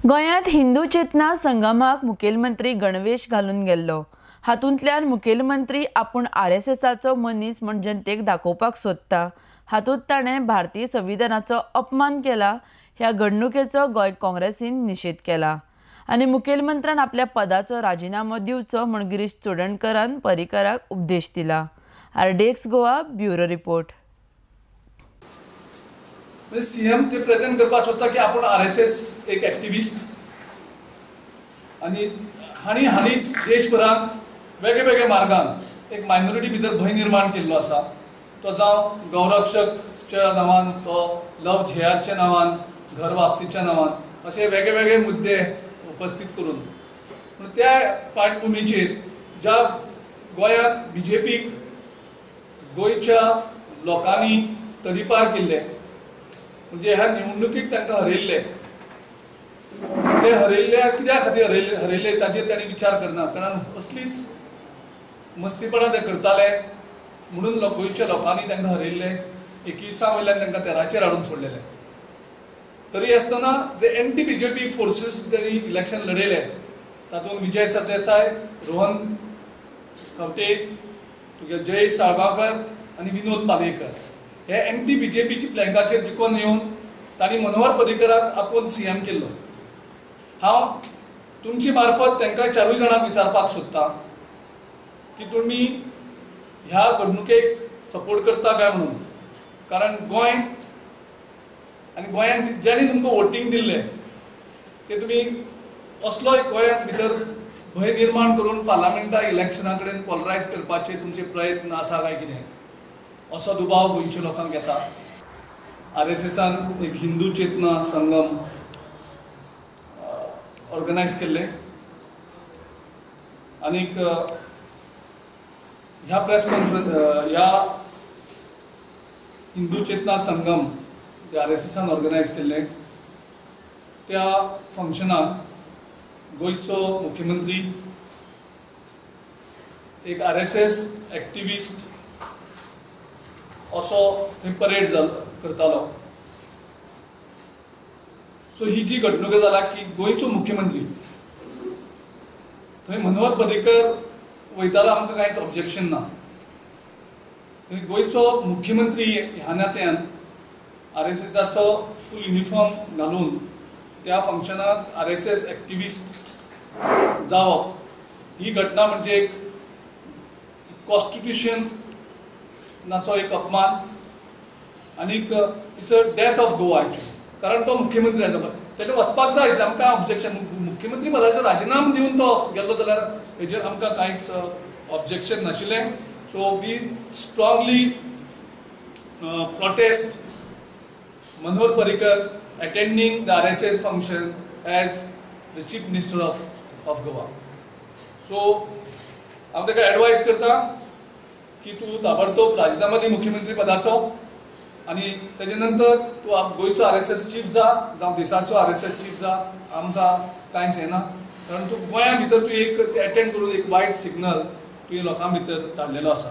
गोंयांत हिंदू चेतना संगमाक मुखेलमंत्री गणवेश घालून गेल्लो. हातूंतल्यान मुखेलमंत्री आपूण आरएसएसाचो मनीस म्हूण जनतेक दाखोवपाक सोदता. हातूंत ताणें भारतीय संविधानाचो अपमान केला. ह्या घडणुकेचो गोंय काँग्रेसीन निशेध केला आनी मुखेलमंत्र्यान आपल्या पदाचो राजिनामो दिवचो म्हूण गिरीश चोडणकरान पर्रीकराक उपदेश दिला. RDX Goa bureau report. CM ते प्रेझेंट करपाक सोदता की आपूण आरएसएस एक एक्टिविस्ट आनी हांणी हालींच देशभरांत वेगळे वेगळे मार्गान एक मायनॉरिटी भितर भंय निर्माण केल्लो आसा. तो जावं गौरक्षकच्या नांवान, तो लव जिहादच्या नांवान, घर वापसीच्या नांवान, अशे वेगळे वेगळे मुद्दे उपस्थित करून. पूण त्या पार्श्वभुमीचेर ज्या गोंयांत बीजेपीक गोंयच्या लोकांनी तडीपार केल्ले, म्हणजे ह्या निवडणुकीक तांकां हरयल्ले, ते हरयल्ले कित्या खातीर हरयल्ले ताचेर तांणी विचार करना, कारण असलीच मस्तीपणां ते करताले म्हणून गोंयच्या लोकांनी तांकां हरयल्ले. 21 वयल्यान तांकां 13चेर हाडून सोडलेले. तरी आसतना जे एंटी बीजेपी फोर्सीस ज्यांनी इलेक्शन लढयले तातूंत विजय सरदेसाय, रोहन खंवटे, तुगे जय साळगांवकर आनी विनोद पालयेकर हे एंटी बीजेपीची प्लँकाचेर जिखून येवन तांणी मनोहर पर्रीकराक आपोवन सीएम केल्लो. हांव तुमचे मार्फत तांकां चारूय जाणांक विचारपाक सोदता की तुमी ह्या घडणुकेक सपोर्ट करता काय म्हणून. कारण गोंय आनी गोंयांत ज्यांनी तुमकां वोटींग दिल्लें ते तुमी असलो एक गोंयांत भितर भंय निर्माण करून पार्लमेंटा इलेक्शना कडेन पोलरायज करपाचे तुमचे प्रयत्न आसा काय कितें असो दुबाव गोंयच्या लोकांक येता. आरएसएसान एक हिंदू चेतना संगम ऑर्गनायज केल्लें आनीक ह्या प्रेस कॉन्फरन्स ह्या हिंदू चेतना संगम जे आरएसएसान ऑर्गनायज केल्लें त्या फंक्शनाक गोंयचो मुख्यमंत्री एक आरएसएस एक्टिविस्ट असो थंय परेड करतालो. सो ही जी घडणूक जाला की गोंयचो मुख्यमंत्री थंय मनोहर पर्रीकर वयतालो, आमकां कांयच ऑब्जेक्शन ना. थंय गोंयचो मुख्यमंत्री ह्या नात्यान आरएसएसाचो फूल युनिफॉर्म घालून त्या फंक्शनाक आरएसएस एक्टिविस्ट जावप ही घटना म्हणजे एक कॉन्स्टिट्युशनाचो एक अपमान आनीक it's a death of Goa actually. कारण तो मुख्यमंत्री आसलो, तेणे वचपाक जाय आशिल्लें, आमकां ऑब्जेक्शन. मुख्यमंत्री पदाचो राजिनामो दिवन तो गेल्लो जाल्यार हेजेर आमकां कांयच ऑब्जेक्शन नाशिल्लें. So we strongly protest Manohar Parrikar attending the RSS function as the Chief Minister of Goa. So हांव ताका एडवायज करता की तूं ताबडतोब राजिनामो दी मुख्यमंत्री पदाचो आनी तेजे नंतर तूं गोंयचो आरएसएस चीफ जा, जावं देशाचो आरएसएस चीफ जा, आमकां कांयच येना. कारण तूं गोंया भितर तूं एक एटेंड करून एक वायट सिग्नल तुवें लोकां भितर धाडलेलो आसा.